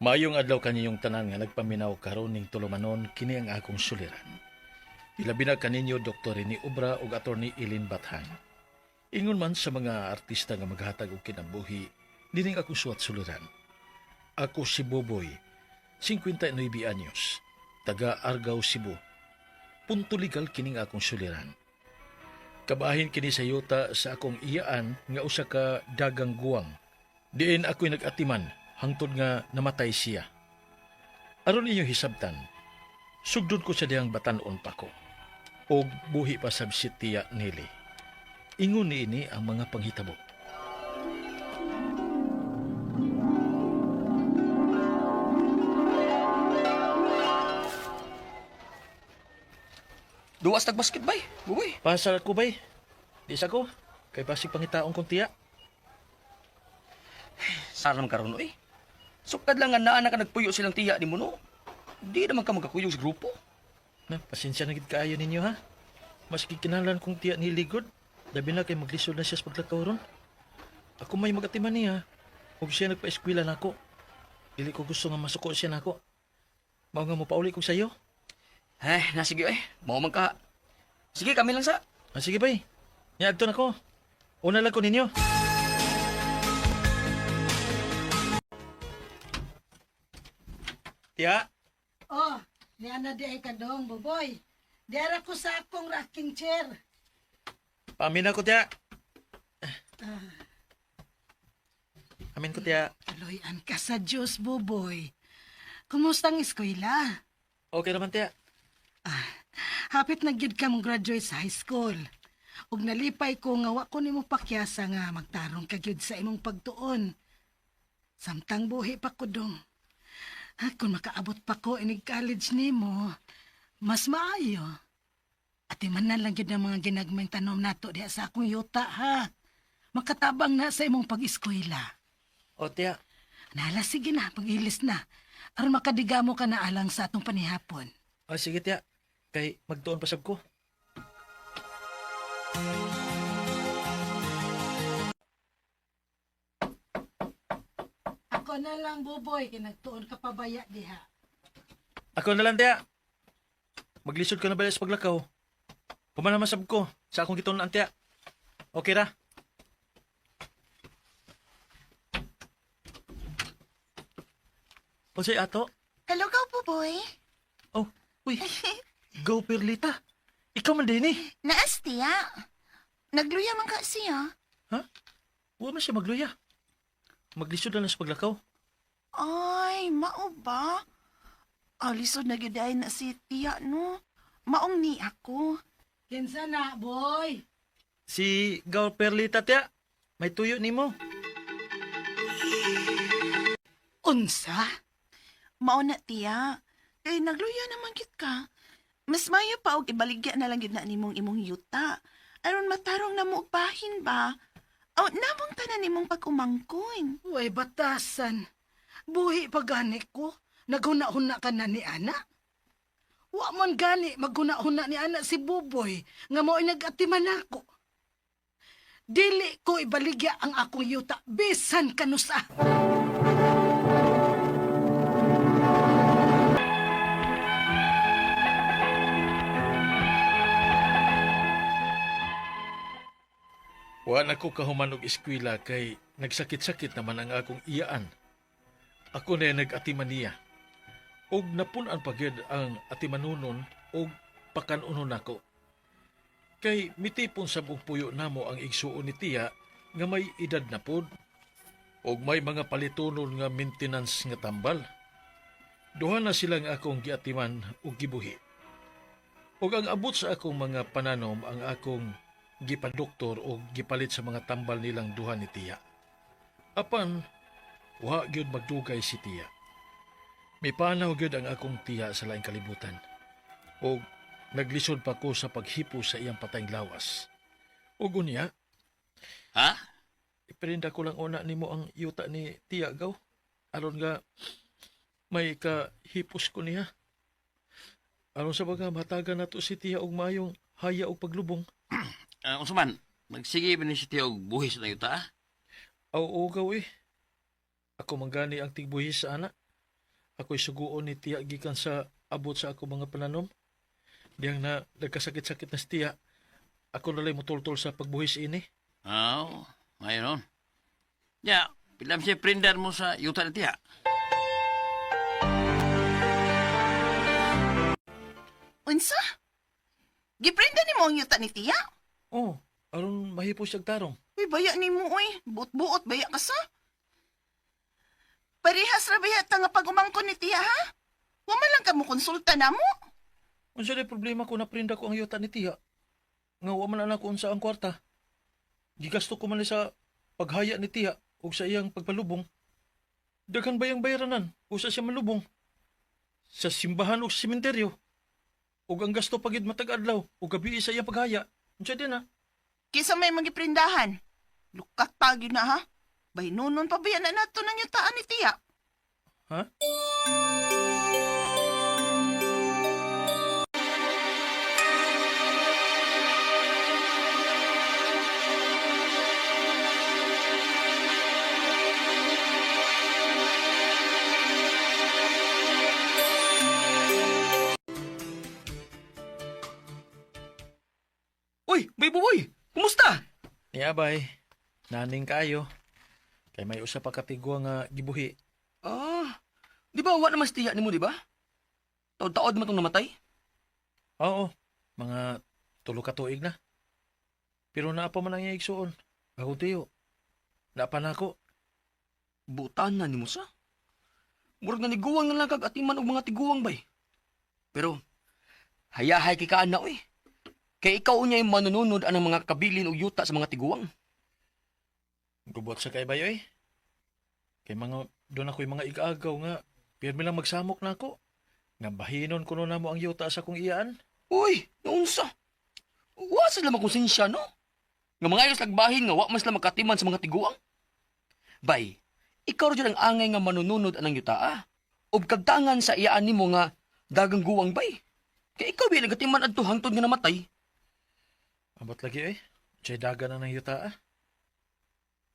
Maayong adlaw kaniyong tanan nga nagpaminaw karon ning tulumanon, kini ang akong suliran. Ilabi na kaninyo Dr. Rene Obra ug Attorney Eileen Bathan. Ingon man sa mga artista nga maghatag og kinabuhi, nining akong suwat suliran. Ako si Boboy, 59 anyos, taga Argao, Cebu. Punto legal kining akong suliran. Kabahin kini sa yuta sa akong iyaan nga usa ka dagang guwang. Diin ako'y nag-atiman hangtod nga namatay siya. Aron ninyo hisabtan, sugdon ko sa dihang batan-on pa ko. Og buhi pa sab si Tia Nelly. Ingon niini ang mga panghitabo. Duwas tag basket bay. Buboy. Pasar ko bay. Di sa ko. Kay basig pangitaon kong tiya. Saram karon oy. Sukad lang nga naa na ka nagpuyo silang tiya ni mo no. Di naman ka magkakuyog sa grupo. Na, pasensya na gid kaayo ninyo ha. Maski kinahanglan kong tiya ni Ligod, labi na kay maglisod na siya sa paglakaw ron. Ako may magatiman niya. Ug siya nagpa-eskwela nako. Dili ko gusto nga masuko siya nako. Mao nga mopauli ko sayo. Ay, nasige oy. Mao man ka. Sige, kami lang sa. Ah, sige bay. Niadto na ko. Una lang ko ninyo. Tiya, Oh, niya na di ay kadong, Boboy. Diara ko sa akong rocking chair. paamin ako tiya. Amin ko tiya. Aloy-an ka sa Diyos, Boboy. Kumusta ang eskwela? Okay naman tiya. Hapit na gyud ka mong graduate sa high school. Ug nalipay ko nga wa ko nimo pakyasa nga magtarong ka gyud sa imong pagtuon. Samtang buhi pa ko dong. Ha, kung makaabot pa ko inig college nimo, mas maayo. Ati man na lang gyud ang mga ginagmayng tanom nato diha sa akong yuta ha. Makatabang na sa imong pag-eskwela. O tiya, Nala, sige na, pag-ilis na. Aron makadigamo ka na alang sa atong panihapon. O sige tiya, kay magtuon pa sab ko. Ako na lang, Buboy, kay nagtuon ka pa baya diha. Ako na lang tiya. Maglisod ka na ba sa paglakaw? Pumanaman sab ko sa akong gitunan tiya. Okay ra. Unsay ato? Hello, ka Buboy. Oh, uy. Go Perlita. Ikaw man din eh. Naas tiya. Nagluya man ka siya. Ha? Wa man siya magluya. Maglisod na lang sa paglakaw. Ay, mao ba? Ah, lisod na gyud ay na si tiya, no? Maong ni ako. Kinsa na, boy? Si Gaw Perlita tiya. May tuyo nimo. Unsa? Mao na tiya. Kay nagluya naman gyud ka. Mas mayo pa og ibaligya na lang gyud na nimong imong yuta. Aron matarong na mo og bahin ba? Aw, namong tanan nimong pag-umangkon. Uy, batasan. Buhi pa gani ko. Naghuna-huna ka na ni Ana. Wa man gani maghuna-huna ni Ana si Buboy nga mao'y nag-atiman ako. Dili ko ibaligya ang akong yuta bisan kanusa. Wa na ko kahuman og eskwela kay nagsakit-sakit naman ang akong iyaan. Ako na nag-atiman niya. Og napun-an pa gyud ang atimanunon og pakanunon nako. Kay mitipon sa buong puyo namo ang igsuon ni tiya nga may edad na pod og may mga palitunon nga maintenance nga tambal. Duha na silang akong giatiman og gibuhi. Og ang abot sa akong mga pananom ang akong gipadoktor o gipalit sa mga tambal nilang duha ni tiya. Apan, wa gyud magdugay si tiya. Mipanaw gyud ang akong tiya sa laing kalibutan. O naglisod pa ko sa paghipo sa iyang patayng lawas. Ug unya, Ha? iprinda ko lang una nimo ang yuta ni tiya gaw. Aron nga may kahipos ko niya. Aron sa baga matagan nato si tiya og maayong haya og paglubong. Unsa man? Magsige ba ni si tiya og buhis na yuta? Ah? Aw ugaw eh. Ako manggani ang tigbuhis sa ana. Ako'y suguon ni tiya gikan sa abot sa ako mga pananom. Diyang na nagkasakit-sakit na si tiya. Ako nalay mutultol sa pagbuhis ini. Aw, ngayon. Ya, pilam siya prindar mo sa yuta ni tiya. Unsa? Giprinda nimo ang yuta ni tiya? Oh, aron mahipos siyag tarong. Uy, baya nimo uy. Buot-buot baya ka sa. Parehas ra baya ta nga pag-umangkon ni tiya ha? Wa man lang ka mo konsulta namo. Unsa day problema ko naprinda ko ang yuta ni tiya? Nga wa man ana ko unsa ang kwarta. Gigasto ko man ni sa paghaya ni tiya ug sa iyang pagpalubong. Daghan bayang bayaranan usa siya malubong. Sa simbahan ug sa sementeryo. Ug ang gasto pagid matag adlaw ug gabi sa iyang paghaya. Unsa din ah? Kisa may magiprindahan. Lukat pa gyud na ha. Bahinunon pa baya na nato ng yutaan ni tiya. Ha? Uy, bay buboy! Kumusta? Niya bay, naning kayo. Kay may usa pa katigwa nga gibuhi. Ah, di ba wa naman si tiya nimo, di ba? Taod-taod man tong namatay. Oo, mga tulo ka tuig na. Pero naa pa man ang iyang igsuon. Ako tiyo. Naa pa na ako. Butan na nimo sa. Murag na niguwang na lang kag atiman og mga tiguang bay. Pero hayahay kay kaan na oy. Kay ikaw unya yung manununod anang mga kabilin og yuta sa mga tiguang. Gubot sa kay bayoy. Kay mga doon ako'y mga igaagaw nga pirmi lang magsamok na ako. Nga bahinon kuno namo ang yuta sa akong iyaan. Uy, naunsa. Wa sila makonsensya no? Nga mga ayos lagbahin nga wa man sila makatiman sa mga tiguang. Bay, ikaw ra jud ang angay nga manununod anang yuta ah. Ug kagtangan sa iyaan nimo nga dagang guwang bay. Kay ikaw bi nagatiman adto hangtod nga namatay. Abot lagi eh. Siya'y daga na ng yuta ah.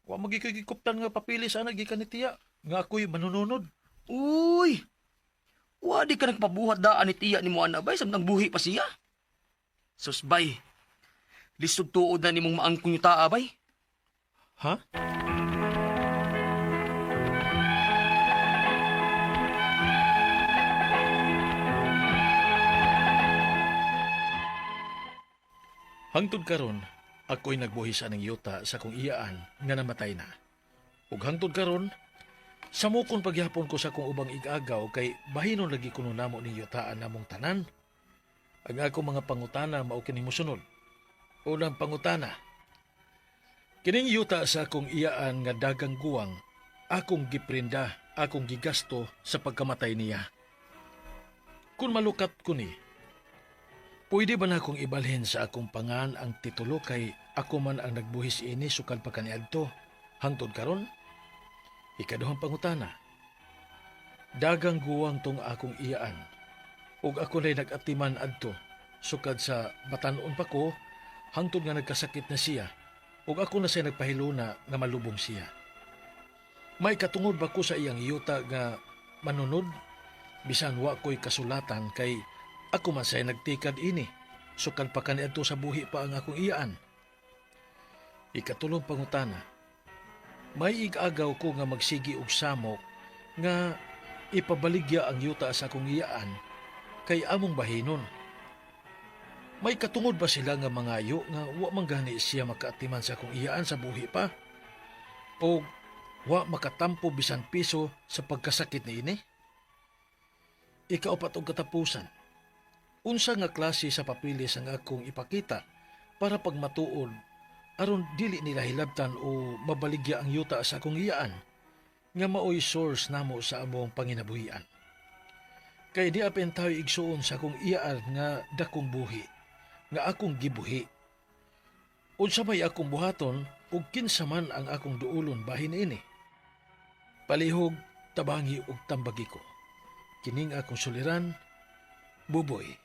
Wa magikigikuptan nga papili sana gikan ni tiya. Nga ako'y manununod. Uy! Wa di ka nagpabuhat daan ni tiya ni mo ana bay samtang buhi pa siya. Sus bay. Lisod tuod na nimong maangkong yuta bay. Ha? Hangtod karon, ako'y nagbuhi sa ng yuta sa kong iyaan nga namatay na. Ug hangtod karon, samukon pagyapon ko sa akong ubang igagaw kay bahinon lagi kuno namo ning yutaan namong tanan. Ang akong mga pangutana mao kini mosunod. Unang pangutana, kining yuta sa akong iyaan nga dagang guwang, akong giprinda, akong gigasto sa pagkamatay niya. Kung malukat ko ni, pwede ba na akong ibalhin sa akong pangan ang titulo kay ako man ang nagbuhis ini sukad pa kaniadto hangtod karon? Ikaduhang pangutana. Dagang guwang tong akong iyaan. Ug ako na'y nag-atiman adto sukad sa batanon pa ko hangtod nga nagkasakit na siya ug ako na siya nagpahiluna nga malubong siya. May katungod ba ko sa iyang yuta nga manunod? Bisan wa ko'y kasulatan kay ako man siya nagtikad ini. Sukad pa kaniadto sa buhi pa ang akong iyaan. Ikatulong pangutana. May igagaw ko nga magsigi og samok nga ipabaligya ang yuta sa akong iyaan kay among bahinon. May katungod ba sila nga mangayo nga wa man gani siya makaatiman sa akong iyaan sa buhi pa? O wa makatampo bisan piso sa pagkasakit niini? Ikaapat og katapusan. Unsa nga klase sa papilis ang akong ipakita para pagmatuod aron dili nila hilabtan o mabaligya ang yuta sa akong iyaan nga maoy source namo sa among panginabuhian. Kay di apin tayo igsuon sa akong iyaan nga dakong buhi, nga akong gibuhi. Unsa may akong buhaton ug kinsa man ang akong duulon bahin ini. Palihog, tabangi ug tambagi ko. Kining akong suliran, Buboy.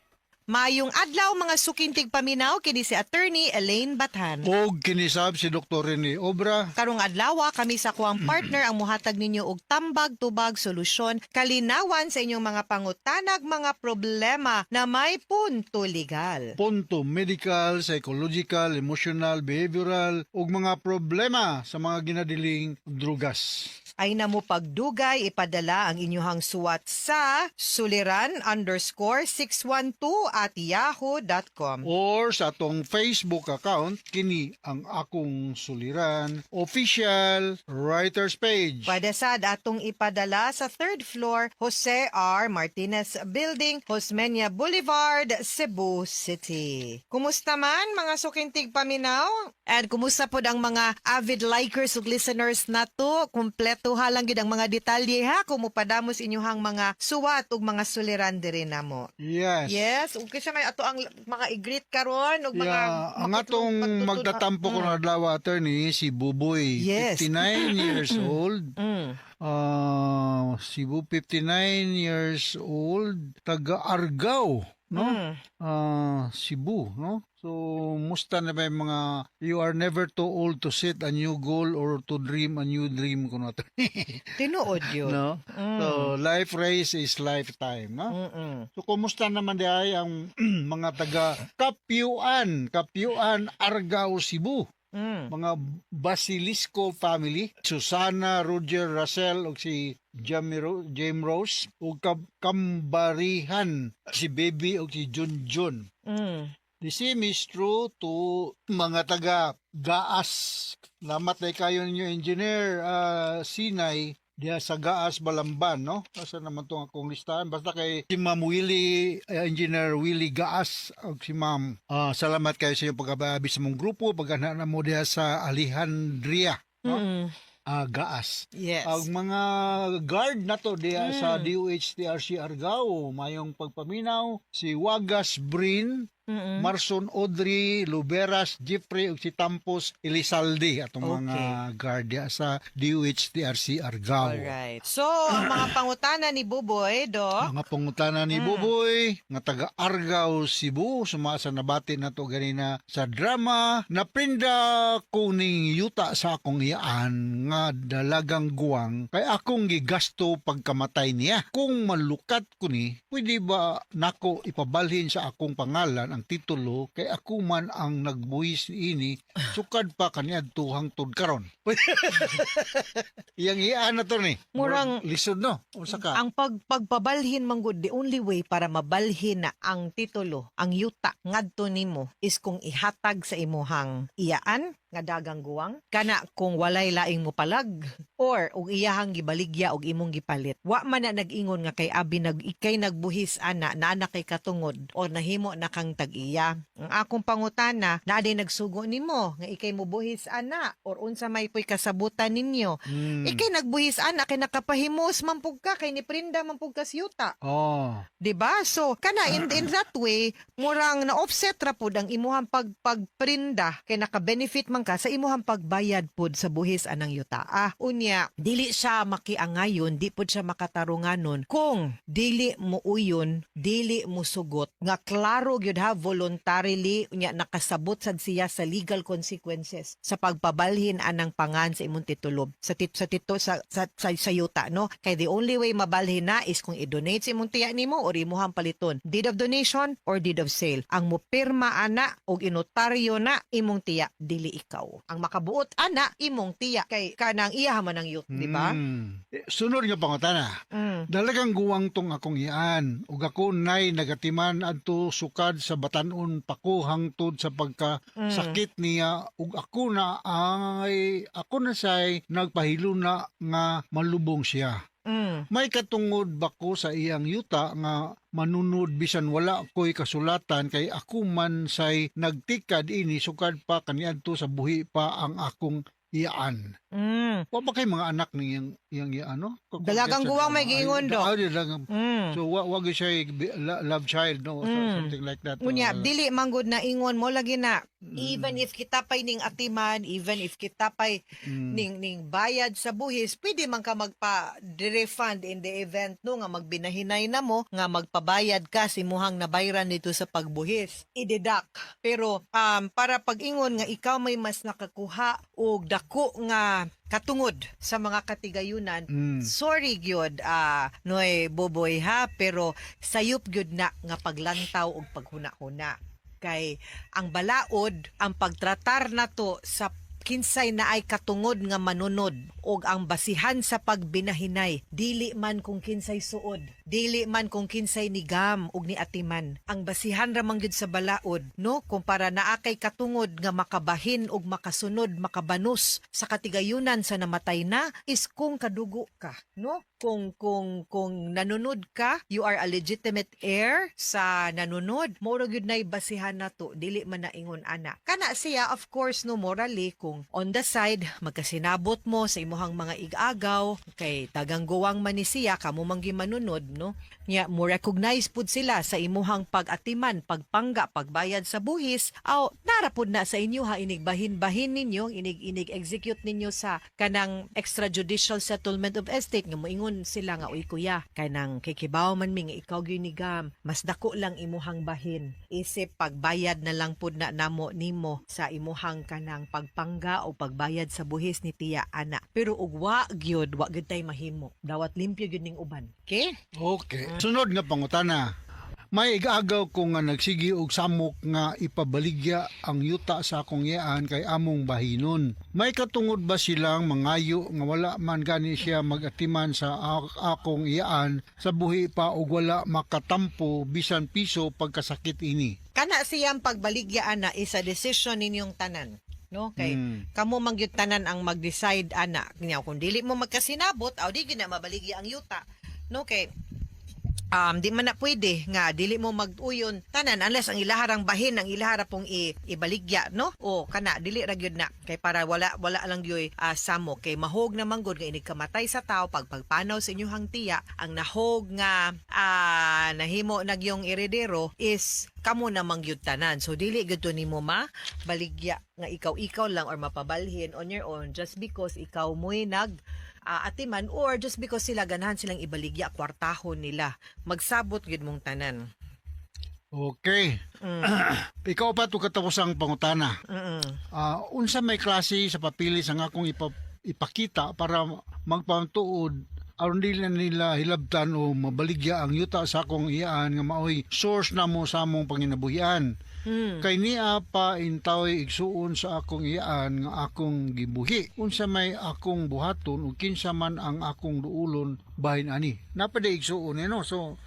Maayong adlaw, mga suking tigpaminaw, kini si Attorney Elaine Bathan. Og kinisab si Dr. Rene Obra. Karong adlaw kami sa kuang partner ang muhatag ninyo og tambag, tubag, solusyon, kalinawan sa inyong mga pangutanag, mga problema na may punto legal. Punto medical, psychological, emotional, behavioral ug mga problema sa mga ginadiling drugas. Ay na mo pagdugay, ipadala ang inyuhang suwat sa suliran_612@yahoo.com. Or sa atong Facebook account, kini ang Akong Suliran Official Writers Page. Pwede sad atong ipadala sa third floor, Jose R. Martinez Building, Osmeña Boulevard, Cebu City. Kumusta man, mga suking tigpaminaw? And kumusta pod ang mga avid likers ug listeners nato? Kumpleto ha lang gyud ang mga detalye ha kung mupadamos inyuhang mga suwat ug mga suliran diri namo. Yes. Yes, ug kinsa may ato ang mga i-greet karon ug mga Yeah, ang atong magtatampo ko na adlaw, attorney, si Buboy, 59 years old. Ah, Cebu, 59 years old, taga Argao, no? Ah, Cebu, no? So, musta na ba yung mga you are never too old to set a new goal or to dream a new dream kuno, attorney? Tinuod yun. No? So, life race is lifetime, no? So, kumusta naman di ay ang mga taga Kapyuan, Kapyuan, Argao, Cebu? Mga Basilisco family, Susana, Roger, Russell ug si Jamiro, James Rose ug Kambarihan si Baby ug si Junjun. The same is true to mga taga Gaas. Salamat day kayo ninyo, Engineer Sinay, diha sa Gaas Balamban, no? Asa naman tong akong listahan? Basta kay si Ma'am Willie, Engineer Willie Gaas ug si Ma'am. Salamat kayo sa inyong pag-ababi sa mong grupo, pagana na mo diha sa Alejandria, no? Gaas. Ang mga guard na to diha sa DOHTRC Argao, mayong pagpaminaw, si Wagas Brin, Marson Audrey, Luberas Jeffrey ug si Tampos Elizalde atong mga guard diha sa DOHTRC Argao. Alright. So, ang mga pangutana ni Buboy, do. Mga pangutana ni Buboy nga taga Argao, Cebu, sumasa nabati na to ganina sa drama, naprinda ko ning yuta sa akong iyaan nga dalagang guwang kay akong gigasto pagkamatay niya. Kung malukat ko ni, pwede ba nako ipabalhin sa akong pangalan ang titulo kay ako man ang nagbuhis niini sukad pa kaniadto hangtod karon? Iyang iyaan na to ni. Lisod, no? Unsa ka? Ang pagpabalhin man gud, the only way para mabalhin na ang titulo, ang yuta ngadto nimo is kung ihatag sa imuhang iyaan nga dagang guwang kana kung walay laing mopalag or og iyahang gibaligya og imong gipalit. Wa man na nag-ingon nga kay abi nag ikay nagbuhis ana naa na kay katungod or nahimo na kang tag-iya. Ang akong pangutana, naa day nagsugo nimo nga ikay mobuhis ana or unsa may puy kasabutan ninyo? Ikay nagbuhis ana kay nakapahimos man pug ka kay niprinda man pug ka sa yuta. 'Di ba? So kana in that way murang na offset ra pud ang imuhang pagprinda kay naka-benefit man ka sa imuhang pagbayad pud sa buhis anang yuta. Ah, unya dili siya makiangayon, di pud siya makatarunganon kung dili mo uyon, dili mo sugot nga klaro gyud ha, voluntarily, unya nakasabot sad siya sa legal consequences sa pagpabalhin anang pangan sa imong titulo sa tit sa tito sa yuta, no? Kay the only way mabalhin na is kung i-donate sa imong tiya nimo or imuhang paliton, deed of donation or deed of sale. Ang mopirma ana og inotaryo na imong tiya, dili ikaw. Ang makabuot ana imong tiya kay kanang iya man ang yuta, di ba? Eh, sunod nga pangutana. Dalagang guwang tong akong iyaan ug ako nay nagatiman adto sukad sa batanon pa ko hangtod sa pagka sakit niya ug ako na ay ako na say nagpahilo na nga malubong siya. May katungod ba ko sa iyang yuta nga manunod bisan wala ko'y kasulatan kay ako man say nagtikad ini sukad pa kaniadto sa buhi pa ang akong iyaan? Wa ba kay mga anak niyang iyang ano? Dalagang guwang may giingon, Dok. Ay, dalagang. So wa gyud siya love child, no? Something like that. Unya, dili manggod na ingon mo lagi na even if kita pa'y ning atiman, even if kita pa'y ning bayad sa buhis, pwede man ka magpa refund in the event, no, nga magbinahinay na mo nga magpabayad ka sa imuhang nabayran dito sa pagbuhis. I-deduct. Pero para pag-ingon nga ikaw may mas nakakuha og dako nga katungod sa mga katigayunan, sorry gyud, Noy Boboy, ha, pero sayop gyud na nga paglantaw og paghuna-huna kay ang balaod, ang pagtratar nato sa kinsay na ay katungod nga manunod og ang basihan sa pagbinahinay, dili man kung kinsay suod, dili man kung kinsay nigam og ni atiman. Ang basihan ra man gyud sa balaod, no, kumpara naa kay katungod nga makabahin og makasunod, makabanus sa katigayunan sa namatay na is kung kadugo ka, no, kung nanunod ka, you are a legitimate heir sa nanunod. Mao ra gyud nay basihan nato, dili man na ingon ana. Kana siya, of course, no, morally, kung on the side magkasinabot mo sa imuhang mga igagaw kay dagang guwang man ni siya, kamo man gyud manunod, no, nya mo recognize pud sila sa imuhang pag-atiman, pagpangga, pagbayad sa buhis, aw nara pud na sa inyo ha, inig bahin-bahin ninyo, inig execute ninyo sa kanang extrajudicial settlement of estate nga moingon sila nga, "Uy kuya, kanang kikibaw man mi nga ikaw gyud nigam, mas dako lang imuhang bahin, isip pagbayad na lang pud na namo nimo sa imuhang kanang pagpangga o pagbayad sa buhis ni tiya," ana. Pero ug wa gyud, wa gyud tay mahimo, dawat limpyo gyud ning uban, okay? Okay. Sunod nga pangutana. May igagaw ko nga nagsigi og samok nga ipabaligya ang yuta sa akong iyaan kay among bahinon. May katungod ba silang mangayo nga wala man gani siya magatiman sa akong iyaan sa buhi pa ug wala makatampo bisan piso pagkasakit ini? Kana siyang pagbaligya ana is a decision ninyong tanan, no, kay kamo man gyud tanan ang mag-decide ana. Nya kung dili mo magkasinabot, aw di gyud na mabaligya ang yuta, no, kay di man na pwede nga dili mo mag-uyon tanan unless ang ilaharang bahin ang ilahara pong ibaligya, no, o kana dili ra gyud na kay para wala wala lang gyud samo kay mahog na manggod nga inig kamatay sa tao, pag pagpanaw sa inyong tiya, ang nahog nga nahimo nagyong eredero is kamo na gyud tanan. So dili gyud to nimo ma baligya nga ikaw-ikaw lang or mapabalhin on your own just because ikaw mo'y nag atiman or just because sila ganahan silang ibaligya kwartahon nila. Magsabot gyud mong tanan. Okay. Ikaw pa to katapos ang pangutana. Unsa may klase sa papilis ang akong ipakita para magpamtuod aron dili na nila hilabtan o mabaligya ang yuta sa akong iyaan nga maoy source na mo sa among panginabuhian? Kay niya pa intaway igsuon sa akong iyaan nga akong gibuhi. Unsa may akong buhaton ug kinsa man ang akong duulon bahin ani? Napaday igsuon eh, no? So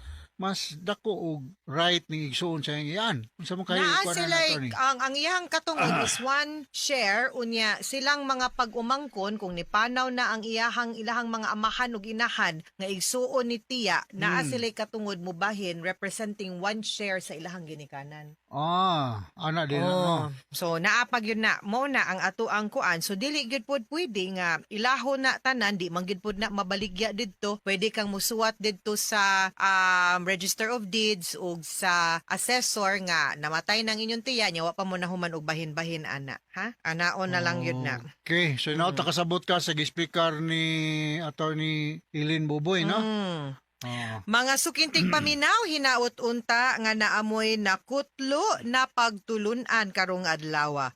mas dako og right ning igsuon sa iyang iyaan. Unsa mo kay Naa kuan na, sila attorney? Ang iyang katungod is one share, unya silang mga pag-umangkon, kung nipanaw na ang iyahang ilahang mga amahan ug inahan nga igsuon ni tiya, naa sila katungod mubahin representing one share sa ilahang ginikanan. Ah, ana din, Oh. no. So naa pa gyud na mo na ang ato ang kuan. So dili gyud pod pwede nga ilahon na tanan, di man gyud pod na mabaligya didto. Pwede kang musuwat didto sa Register of Deeds ug sa assessor nga namatay nang inyong tiya nya wa pa mo nahuman og bahin-bahin ana, ha? Anaon na lang gyud na. Okay, so now takasabot ka sa speaker ni Attorney Eileen Buboy, no? Mm. Ah. Mga sukinting paminaw, hinaot unta nga naamoy nakutlo na pagtulunan karong adlaw.